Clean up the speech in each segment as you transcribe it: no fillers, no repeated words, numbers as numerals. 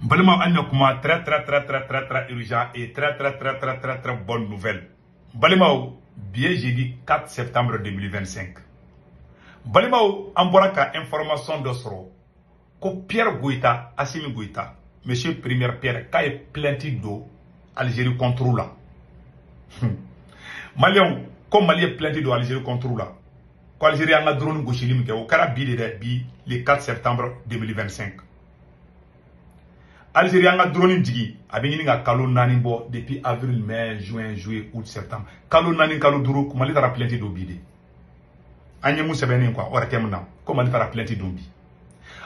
Balima an kuma très très très très très très urgent et très très très très très très bonne nouvelle. Balimaw, bi jeudi 4 septembre 2025. Balimaw, an bɔra ka information dɔ sɔrɔ ko Pierre Goïta, Assimi Goïta, monsieur Première Pierre, k'a ye plainte don Algérie contre la. Maliyɛnw, ko Mali ye plainte don Algérie contre la. Ko Algérie an ka drone gosili min kɛ, o kɛra bi de dɛ, bi le 4 septembre 2025. Algérie an ka drone jigi a bɛ ɲini ka kalo 4 bɔ depuis avril, mai, juin, juillet, août, septembre. Kalo 4, kalo 5, Mali taara plainte don bi de. An ye mun sɛbɛnnen quoi ORTM na ko Mali taara plainte don bi.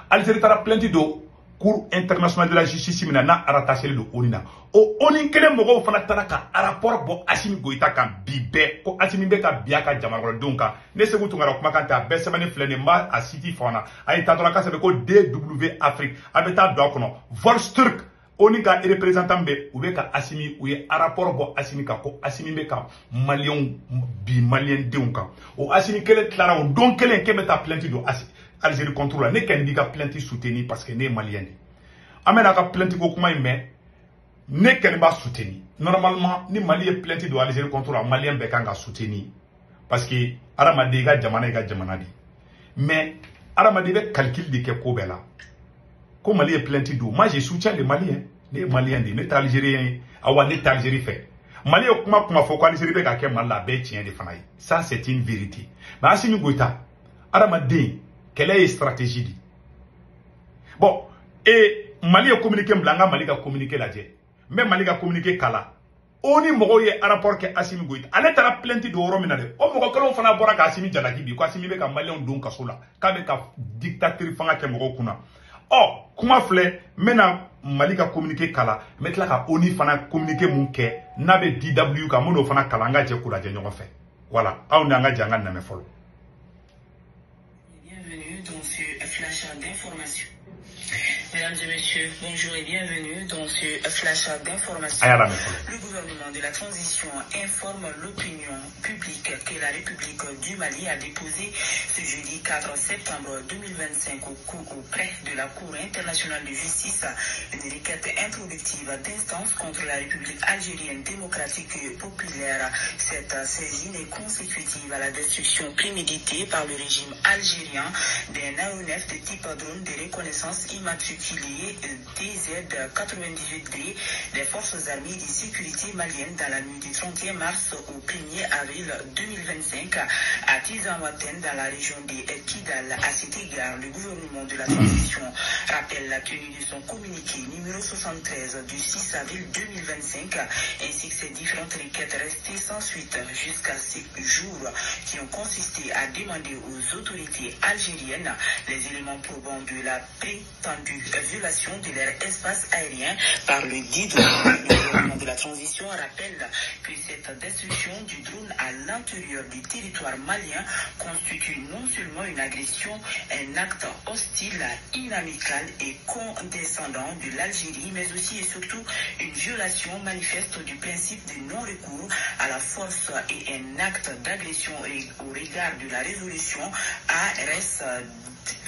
Algérie taara plainte don Cour internationale de la justice min na n'a rattaché don ONU na. O ONU kelen mɔgɔw fana taara ka rapport bɔ Assimi Goïta kan bi bɛɛ ko Assimi bɛ ka bin a ka jamana kɔnɔdenw kan. Ne Sékou Tounkara kumakan tɛ, a bɛɛ sɛbɛnni filɛ nin ye, n b'a a site fɔ an na. A ye taa dɔrɔn k'a sɛbɛn ko DW Afrique, a bɛ taa don a kɔnɔ. Volsturk ONU ka représentant bɛ u bɛ ka Assimi, u ye rapport bɔ Assimi kan ko Assimi bɛ ka maliyɛnw bi maliyɛn denw kan. O Assimi kelen tilara o don kelen k'e bɛ taa plainte don Algérie contre la. Ne kɔni b'i ka plainte soutenir parce que ne ye maliyɛn de ye. An bɛna a ka plainte ko kuma in mɛn, ne kɔni b'a soutenir. Normalement ni Mali ye plainte don Algérie contre la, maliyɛn bɛɛ kan ka soutenir parce que hadamaden i ka jamana i ka jamana de. Mais hadamaden i bɛ calcul de kɛ ko bɛɛ la. Ko Mali ye plainte don, moi je soutiens les Maliens. Ne ye maliyɛn de ye, ne tɛ algérien ye, awa ne tɛ Algérie fɛ. Mali ye kuma kuma fɔ ko Algérie bɛ ka kɛ Mali la, a bɛɛ ye tiɲɛ de fana ye. Ça c'est une vérité. Mais Assimi Goïta, hadamaden kɛlɛ ye stratégie de. Bon, et Mali ye communiqué bila, an ka Mali ka communiqué lajɛ. N bɛ Mali ka communiqué kala. ONU mɔgɔw ye rapport kɛ Assimi Goïta. Ale taara plainte don yɔrɔ min na dɛ, o mɔgɔ kelenw fana bɔra ka Assimi jalaki bi ko Assimi bɛ ka maliyɛnw don kaso la, k'a bɛ ka dictature fanga kɛ mɔgɔw kunna. Ɔ kuma filɛ, n bɛna Mali ka communiqué kala, n bɛ tila ka ONU fana communiqué mun kɛ n'a bɛ DW kan, n bɛn'o fana kalan, an ka jɛ k'o lajɛ ɲɔgɔn fɛ. Voilà, aw ni an ka jɛ an ka lamɛn fɔlɔ. Bienvenue dans ce flash d'information. Mesdames et messieurs, bonjour et bienvenue dans ce flash d'information. A y'a lamɛn fɔlɔ. Le gouvernement de la transition informe l'opinion publique que la République du Mali a déposé ce jeudi 4 septembre 2025 auprès de la Cour internationale de justice une requête introductive d'instance contre la République algérienne démocratique et populaire. Cette saisine est consécutive à la destruction préméditée par le régime algérien d'un aéronef de type drone de reconnaissance immatriculé DZ-98D des forces armées de sécurité maliennes dans la nuit du 31 mars au 1er avril 2025 à Tinzaouaten dans la région de Kidal. À cet égard, le gouvernement de la transition rappelle la tenue de son communiqué numéro 73 du 6 avril 2025 ainsi que ses différentes requêtes restées sans suite jusqu'à ce jour qui ont consisté à demander aux autorités algériennes les éléments probants de la prétendue violation de leur espace aérien par le dit drone. Le gouvernement de la transition rappelle que cette destruction du drone à l'intérieur du territoire malien constitue non seulement une agression, un acte hostile, inamical et condescendant de l'Algérie, mais aussi et surtout une violation manifeste du principe de non-recours à la force et un acte d'agression au regard de la résolution ARS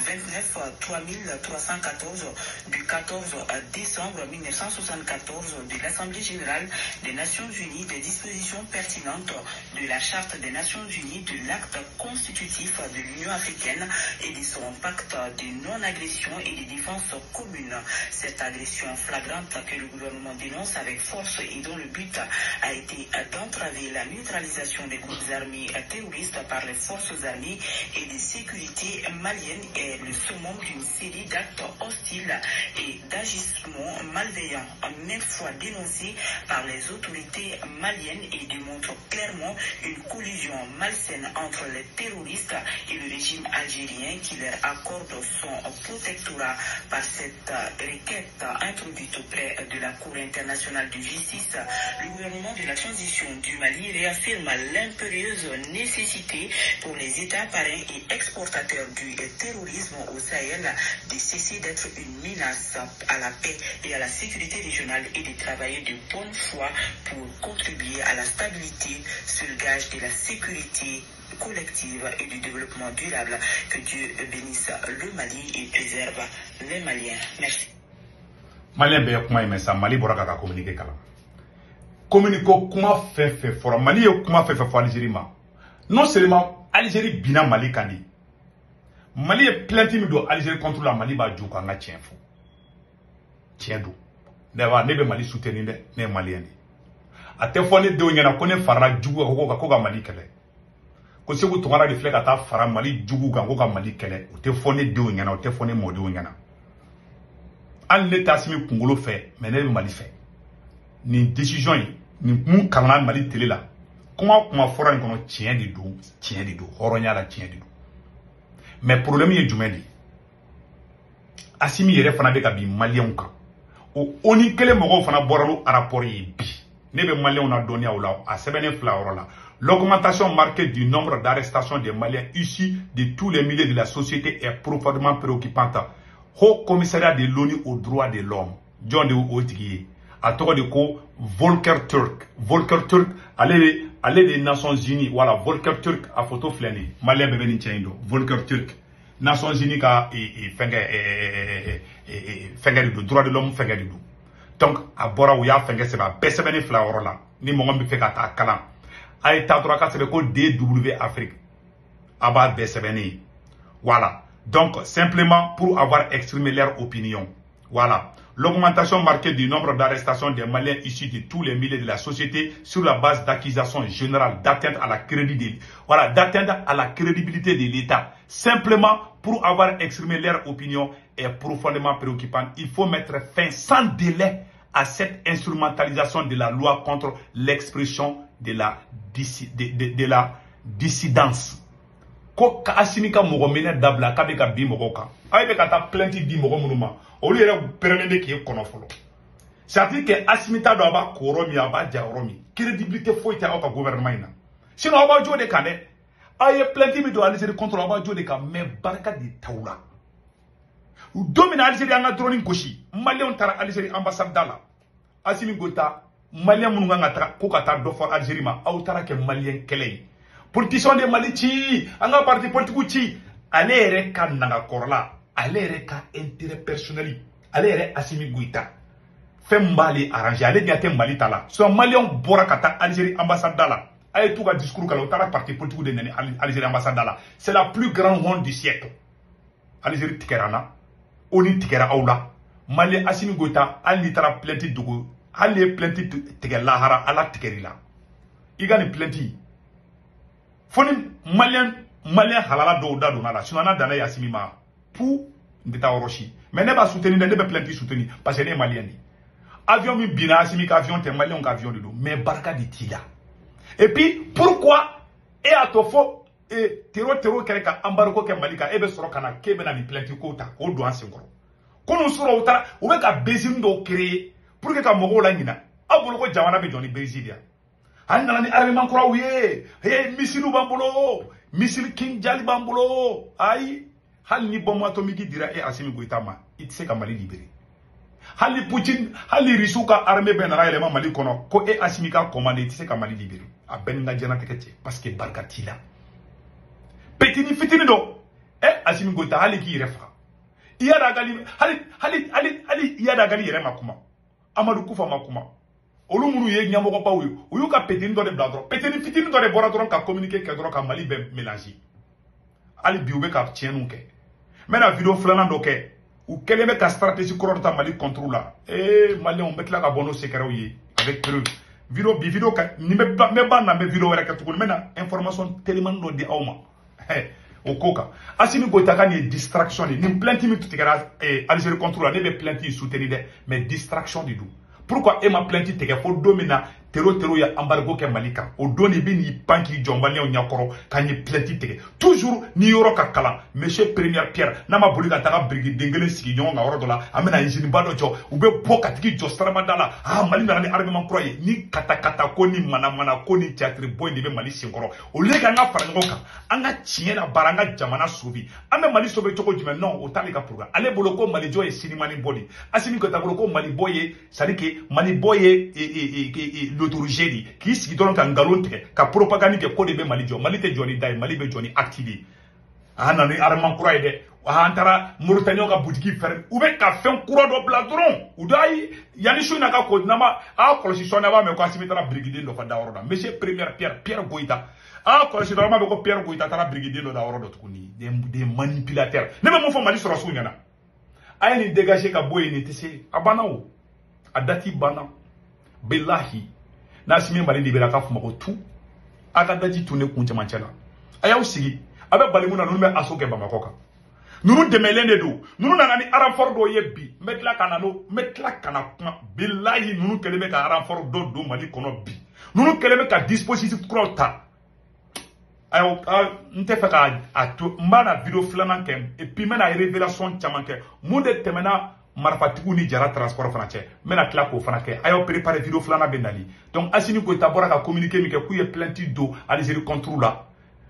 29 3314 du 14 décembre 1974 de l'Assemblée générale des Nations unies, des dispositions pertinentes de la Charte des Nations unies, de l'acte constitutif de l'Union africaine et de son pacte de non-agression et de défense commune. Cette agression flagrante que le gouvernement dénonce avec force et dont le but a été d'entraver la neutralisation des groupes armés terroristes par les forces armées et de sécurité maliennes est le summum d'une série d'actes hostiles et d'agissements malveillants, maintes fois dénoncés par les autorités maliennes et démontre clairement une collusion malsaine entre les terroristes et le régime algérien qui leur accorde son protectorat. Par cette requête introduite auprès de la Cour internationale de justice, le gouvernement de la transition du Mali réaffirme l'impérieuse nécessité pour les États parrains et exportateurs du terrorisme au Sahel de cesser d'être une menace à la paix et à la sécurité régionale et de travailler de bonne foi pour contribuer à la stabilité, seul gage de la sécurité collective et du développement durable. Que Dieu bénisse le Mali et préserve les Maliens. Merci. Malien bɛɛ ye kuma in mɛn sa. Mali bɔra k'a ka communiqué kalan. Communiqué kuma fɛn fɛn fɔra, Mali ye kuma fɛn fɛn fɔ Algérie ma, non seulement Algérie binna Mali kan de, Mali ye plainte min don Algérie contre la, Mali b'a ju kan. An ka tiɲɛ fɔ, tiɲɛ don. Ne b'a ne bɛ Mali soutenir dɛ, ne ye malien de ye. A tɛ fɔ ne denw ɲɛna ko ne farala jugu kan ko ka Mali kɛlɛ, ko Segu Tunkara de filɛ ka taa fara Mali jugu kan ko ka Mali kɛlɛ. O tɛ fɔ ne denw ɲɛna, o tɛ fɔ ne mɔdenw ɲɛna. Hali ne tɛ Asimi kunkolo fɛ, mais ne bɛ Mali fɛ. Nin décision in, nin mun kalanna Mali télé la, kuma o kuma fɔra nin kɔnɔ, tiɲɛ de don, tiɲɛ de don, hɔrɔnya la tiɲɛ de don. Mais problème ye jumɛn de ye? Asimi yɛrɛ fana bɛ ka bin maliyɛnw kan. O ONU kelen mɔgɔw fana bɔra n'o rapport ye bi. Ne bɛ maliyɛnw na dɔnniya o la, a sɛbɛnnen fila yɔrɔ la. L'augmentation marquée du nombre d'arrestations des Maliens issus de tous les milieux de la société est profondément préoccupante. Haut Commissariat de l'ONU aux droits de l'homme. Jɔn de y'o tigi ye? A tɔgɔ de ko Volker Turk. Volker Turk, ale de Nations Unies, voilà, Volker Turk, a photo filɛ nin ye. Malien bɛɛ bɛ nin cɛ in dɔn. Volker Turk. Nations Unies ka fɛnkɛ fɛnkɛ de don, droit de l'homme fɛnkɛ de don. Donc a bɔra, u y'a fɛnkɛ sɛbɛn, a bɛɛ sɛbɛnni fila yɔrɔ la. Ni mɔgɔ min bɛ fɛ ka taa kalan, a ye taa dɔrɔn a ka sɛbɛn ko DW Afrique, a b'a bɛɛ sɛbɛnnen ye. Voilà. Donc simplement pour avoir exprimé leur opinion. Voilà. L'augmentation marquée du nombre d'arrestations des Maliens issus de tous les milieux de la société sur la base d'accusations générales d'atteinte à la crédibilité, voilà, d'atteinte à la crédibilité de l'État, simplement pour avoir exprimé leur opinion, est profondément préoccupante. Il faut mettre fin sans délai à cette instrumentalisation de la loi contre l'expression de la dissidence. Ko Asimi ka mɔgɔ minɛ dabila, k'a bɛ ka bin mɔgɔw kan. A bɛ ka taa plainte di mɔgɔ minnu ma, olu yɛrɛ pɛrɛnnen bɛ k'e kɔnɔ fɔlɔ. C'est à dire que Asimi t'a dɔn a b'a ko yɔrɔ min, a b'a ja yɔrɔ min. Crédibilité foyi tɛ aw ka gouvernement in na. Sinon aw b'aw jɔ de kan dɛ. Aw ye plainte min don Algérie contre, aw b'aw jɔ de kan, mais barika de t'aw la. Don min na Algérie an ka drone gosi, maliyɛnw taara Algérie ambassade da la. Asimi Goïta, maliyɛn minnu kan ka taga ko ka taa dɔ fɔ Algérie ma, aw taara kɛ maliyɛn kɛlɛ ye. Politicien de Mali ci, an ka parti politique ci, ale yɛrɛ ka nagakɔrɔla, ale yɛrɛ ka intérêt personnel, ale yɛrɛ Asimi Goïta, fɛn min b'ale arranger, ale ɲɛ tɛ Mali ta la. Sinon maliyɛnw bɔra ka taa Algérie ambassade da la. A ye t'u ka discours kalan, u taara parti politique de nani Algérie ambassade da la. C'est la plus grande honte du siècle. Algérie tigɛra an na, ONU tigɛra aw la. Mali Asimi Goïta, hali n'i taara plainte dogo, hali n'i ye plainte tigɛ lahara, Ala tigɛr'i la. I ka nin plainte fo ni maliyɛn halala dɔw da donna la, sinon n'a danna ye Asimi ma pu, n tɛ taa yɔrɔ si. Mais ne b'a soutenir dɛ, ne bɛ plainte soutenir parce que ne ye maliyɛn de ye. Avion min binna, Asimi ka avion tɛ, maliyɛnw ka avion de don, mais barika de t'i la. Et puis pourquoi e y'a to fo terro kɛra ka embargo kɛ Mali kan, e bɛ sɔrɔ ka na k'e bɛna nin plainte ko ta k'o don an senkɔrɔ? Kunun sɔrɔ u taara, u bɛ ka benzine dɔw créer pour que ka mɔgɔw la ɲina. Aw bolo ko jamana bɛ jɔ ni benzine de ye? An nana ni armement kuraw ye, he, missile b'an bolo, missile Kinjal b'an bolo. Ayi, hali ni bombe atomique dira e Asimi Goïta ma, i tɛ se ka Mali libérer. Hali Poutine, hali Russiw ka armée bɛɛ nana yɛlɛma Mali kɔnɔ ko e Asimi ka commande, i tɛ se ka Mali libérer. A bɛɛ ni ka diɲɛnatigɛ cɛ, parce que barika t'i la. Petini fitini dɔ, e Asimi Goïta, hali k'i yɛrɛ faga. Iyad Ag Ghali, hali Iyad Ag Ghali yɛrɛ ma kuma, Amadu Kufa ma kuma, olu minnu ye ɲɛmɔgɔbaw ye, u y'u ka petini dɔ de bila dɔrɔn, petini fitini dɔ de bɔra dɔrɔn ka communiqué kɛ dɔrɔn ka Mali bɛɛ mélanger. Hali bi u bɛ ka tiɲɛniw kɛ. N bɛna vidéo filanan dɔ kɛ. U kɛlen bɛ ka stratégie kɔrɔ dɔ ta Mali contre la. Ee, maliyɛnw bɛ tila ka bɔ n'o secret ye avec preuve. Vidéo bi, vidéo ka ni bɛ n bɛ ban na, n bɛ vidéo wɛrɛ kɛ tuguni, n bɛna information telimani dɔ di aw ma o ko kan. Asimi Goïta ka nin ye distraction de. Nin plainte min tigɛra Algérie contre la, ne bɛ plainte in soutenir dɛ, mais distraction de don. Pourquoi e ma plainte tigɛ fo don min na terro ye embargo kɛ Mali kan? O don de i bɛ n'i pan k'i jɔ maliyɛnw ɲɛkɔrɔ ka nin plainte tigɛ. Toujours ni yɔrɔ ka kalan, monsieur Première Pierre, n'a ma boli ka taga biriki den kelen sigi ɲɔgɔn kan yɔrɔ dɔ la, an bɛna usine ba dɔ jɔ, u bɛ bɔ ka tigi jɔ sirabada la. Ah, Mali nana ni armement kura ye. Ni katakata ko ni manamana ko ni théâtre bɔ in de bɛ Mali senkɔrɔ. Au lieu k'an ka fara ɲɔgɔn kan, an ka tiɲɛ la baara, an ka jamana sauver. An bɛ Mali sauver cogo jumɛn? Non, o t'ale ka programme. Ale bolo ko Mali jɔ ye sinimani bɔ de. Asimi Goïta bolo ko Mali bɔ ye, c'est à dire que Mali bɔ ye l'autoroute de, k'i sigi dɔrɔn ka nkalon tigɛ, ka propagande kɛ, ko de bɛ Mali jɔ. Mali tɛ jɔ ni da ye, Mali bɛ jɔ ni acte de ye. An nana ni armement kura ye dɛ. An taara Mauritaniens ka boutique fermé. U bɛ ka fɛn kura dɔ bila dɔrɔn. U da yi yanni su in na ka ko n'an ma a kɔlɔsi sɔɔni a b'a mɛn ko Assimi taara birikiden dɔ ka da yɔrɔ la. Monsieur Première Pierre, Pierre Goïta. A kɔlɔsi dɔrɔn an b'a mɛn ko Pierre Goïta taara birikiden dɔ da yɔrɔ dɔ tuguni. Des manipulateurs. Ne bɛ mun fɔ Mali sɔrɔsiw ɲɛna? A ye nin dégager ka bɔ yen, nin tɛ se. A banna o. A date banna. Bilahi. N'Assimi Mali libéré a ka fɔ ma ko tu. A ka daji tun ne kun cɛmancɛ la. A y'aw sigi. A bɛ bali mun na, ninnu bɛ asso kɛ Bamakɔ kan. Ninnu dɛmɛlen de don. Ninnu nana ni renfort dɔw ye bi. N bɛ tila ka na n'o, n bɛ tila ka na kuma. Bilahi ninnu kɛlen bɛ ka renfort dɔ don Mali kɔnɔ bi. Ninnu kɛlen bɛ ka dispositif kuraw ta. Ayiwa, n tɛ fɛ ka a to, n b'a na vidéo filanan kɛ et puis n bɛna révélation caman kɛ. Mun de tɛmɛna marifatigiw ni Jara transport fana cɛ? N bɛna tila k'o fana kɛ. A y'aw préparer, vidéo filanan bɛ nali. Donc Assimi Goïta bɔra ka communiqué min kɛ k'u ye plainte don Algérie contre la.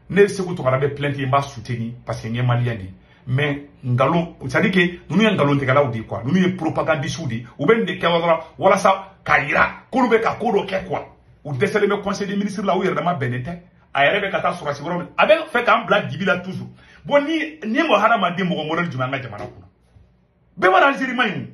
Ne Sékou Tounkara bɛ plainte, n b'a soutenir parce que n ye malien de ye. Mais nkalon, c'est à dire que ninnu ye nkalontigɛlaw de ye quoi. Ninnu ye propagandistes de ye. U bɛ nin de kɛ dɔrɔn walasa k'a yira k'olu bɛ ka ko dɔ kɛ quoi. U dɛsɛlen bɛ conseil des ministres la, u yɛrɛ dama bɛnnen tɛ. A yɛrɛ bɛ ka taa sɔrɔsi wɛrɛw minɛ. A bɛ fɛ k'an bila dibi la toujours. Bon, ni mɔgɔ hadamaden mɔgɔ modèle jumɛn an ka jamana kunna? Bɛɛ b'a dɔn Algérie man ɲi.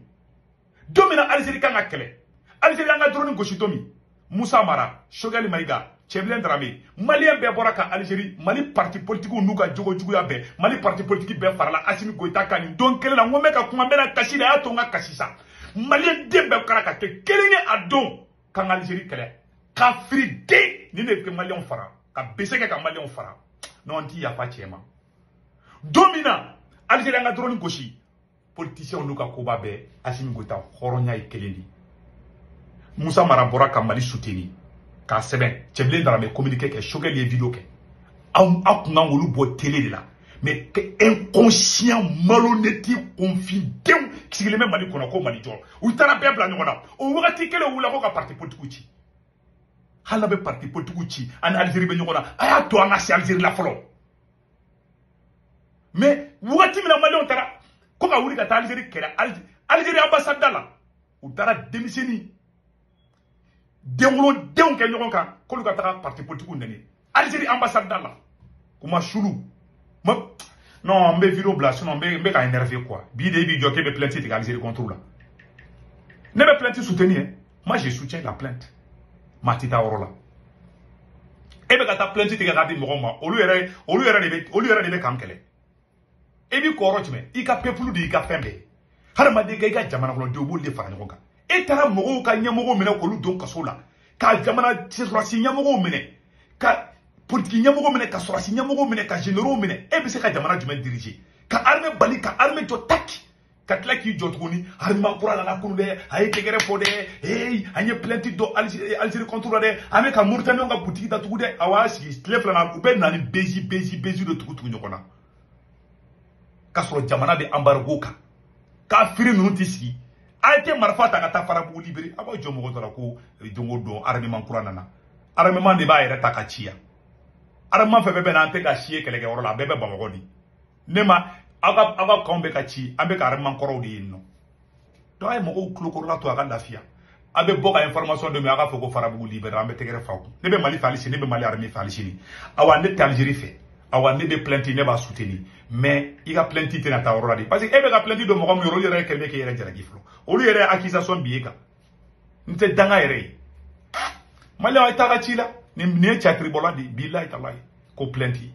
Don min na Algérie kan ka kɛlɛ, Algérie an ka drone gosi don min, Moussa Mara, Choguel Maïga, Tiébilé Dramé, malien bɛɛ bɔra ka Algérie, Mali parti politique n'u ka jogo juguya bɛɛ, Mali parti politique bɛɛ farala Assimi Goïta kan nin don kelen na. N ko n bɛ ka kuma, n bɛna kasi de, a y'a to n ka kasi sa. Malien den bɛɛ kɛra ka kɛ kelen ye a don k'an ka Algérie kɛlɛ. Kafiri den nin de bɛ maliyɛnw fara, ka bese kɛ ka maliyɛnw fara. Non, n ti yafa cɛ ma. Don min na Algérie an ka drone gosi, politiciens n'u ka koba bɛɛ, Assimi Goïta hɔrɔnya ye kelen de. Moussa Mara bɔra ka Mali soutenir k'a sɛbɛn, Tiébilé Dramé communiqué kɛ, Choguel ye vidéo kɛ. Aw aw kun kan k'olu bɔ télé de la, mais inconscient malhonnête confidenw sigilen bɛ Mali kɔnɔ ko Mali jɔ. U taara bɛɛ bila ɲɔgɔn na. O wagati kelen wulila ko ka parti politique ci. Hali n'a bɛ parti politique ci, ani Algérie bɛ ɲɔgɔn na, a y'a to an ka se Algérie la fɔlɔ. Mais wagati min na maliyɛnw taara ko ka wuli ka taa Algérie kɛlɛ, Algérie ambassade da la, u taara denmisɛnnin denwolodenw kɛ ɲɔgɔn kan k'olu ka taga parti politique nɛni Algérie ambassade da la. Kuma sulu ma non, n bɛ vidéo bila, sinon n bɛ ka énervé quoi. Bi de i b'i jɔ k'e bɛ plainte tigɛ Algérie contre la. Ne bɛ plainte soutenir, moi je soutiens la plainte. Maa ti taa yɔrɔ la. E bɛ ka taa plainte tigɛ k'a di mɔgɔw ma, olu yɛrɛ de bɛ k'an kɛlɛ. E b'i kɔ yɔrɔ jumɛn? I ka peuple de y'i ka fɛn bɛɛ ye. Hadamaden ka i ka jamana kɔnɔdenw, u b'olu de fara ɲɔgɔn kan. E taara mɔgɔw ka ɲɛmɔgɔw minɛ k'olu don kaso la, ka jamana sɔrɔsi ɲɛmɔgɔw minɛ, ka politiki ɲɛmɔgɔ minɛ, ka sɔrɔsi ɲɛmɔgɔ minɛ, ka généraux minɛ. E bɛ se ka jamana jumɛn diriger? Ka armée bali ka armée jɔ taki, ka tila k'i jɔ tuguni, armée kura nana kunu dɛ, a ye tɛgɛrɛ fɔ dɛ, hey, an ye plainte dɔ Algérie contre la dɛ, an bɛ ka Mauritaniens ka boutique datugu dɛ. Awa sigi tile fila na, u bɛ na ni bezi bezi bezi de tugu tugu ɲɔgɔn na, k'a sɔrɔ jamana bɛ embargo kan. Kafiri ninnu tɛ sigi. A tɛ marifa ta ka taa Farabugu libéré. A b'aw jɔ mɔgɔ dɔ la ko don o don armement kura nana. Armement de b'a yɛrɛ ta ka ci yan. Armement fɛn fɛn bɛ na, an tɛ ka si ye kɛlɛkɛyɔrɔ la, a bɛɛ bɛ Bamakɔ de. Ne ma aw ka kanw bɛ ka ci, an bɛ ka armement kɔrɔw de ye yen nɔ. Donc a ye mɔgɔw tulokɔrɔla to a ka lafiya. A bɛ bɔ ka information dɔ min, a k'a fɔ ko Farabugu libéré, an bɛ tɛgɛrɛ fa kun. Ne bɛ Mali fɛ hali sini, ne bɛ Mali armée fɛ hali sini. Awa ne tɛ Algérie fɛ. Awa ne bɛ plainte, ne b'a soutenir. Mais i ka plainte tɛna taa yɔrɔ la de, parce que e bɛ ka plainte don mɔgɔ min yɔrɔ, olu yɛrɛ kɛlen bɛ k'e yɛrɛ jalaki fɔlɔ. Olu yɛrɛ ye accusation bi e kan. N tɛ danga yɛrɛ ye. Maliyɛnw, a ye taa ka ci la. Nin ye catiribɔla de ye, bilahi talahi ko plainte.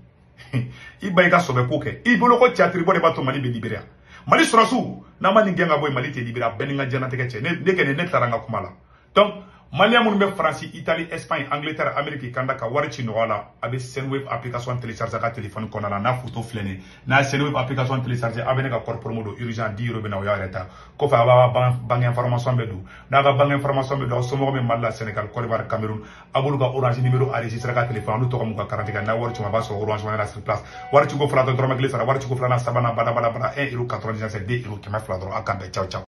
I ba i ka sɔbɛ ko kɛ. I bolo ko catiribɔ de b'a to Mali bɛ libéré. Mali sɔrɔsiw, n'an ma nin gɛn ka bɔ yen, Mali tɛ libéré. A bɛɛ ni n ka diɲɛlatigɛ cɛ. Ne kɔni ne tilara n ka kuma la. Donc maliyɛn minnu bɛ Faransi, Italie, Espagne, Angleterre, Amérique, Canada, ka wari ci nɔgɔya la, a bɛ Sendwave application télécharger a ka téléphone kɔnɔna la. N'a photo filɛ nin ye, n'a ye Sendwave application télécharger, a bɛ ne ka code promo don urgent 10 euros bɛ na, o y'a yɛrɛ ta. Kɔfɛ a b'a banque information bɛ don. N'a ka banque information bɛ don, aw somɔgɔw bɛ Mali la, Sénégal, Côte d'Ivoire, Cameroun, a b'olu ka Orange numéro enregistré a ka téléphone, olu tɔgɔ m'u ka carte kan. N'a wari ci ma, a b'a sɔrɔ Orange Money la sur place. Wari ciko fila tɔ dɔrɔmɛ kelen sara, wari ciko filanan, sabanan, bada bada bada, 1 euro 99, c'est 2 euros 200 dɔrɔn. A k'an bɛn, ciao ciao.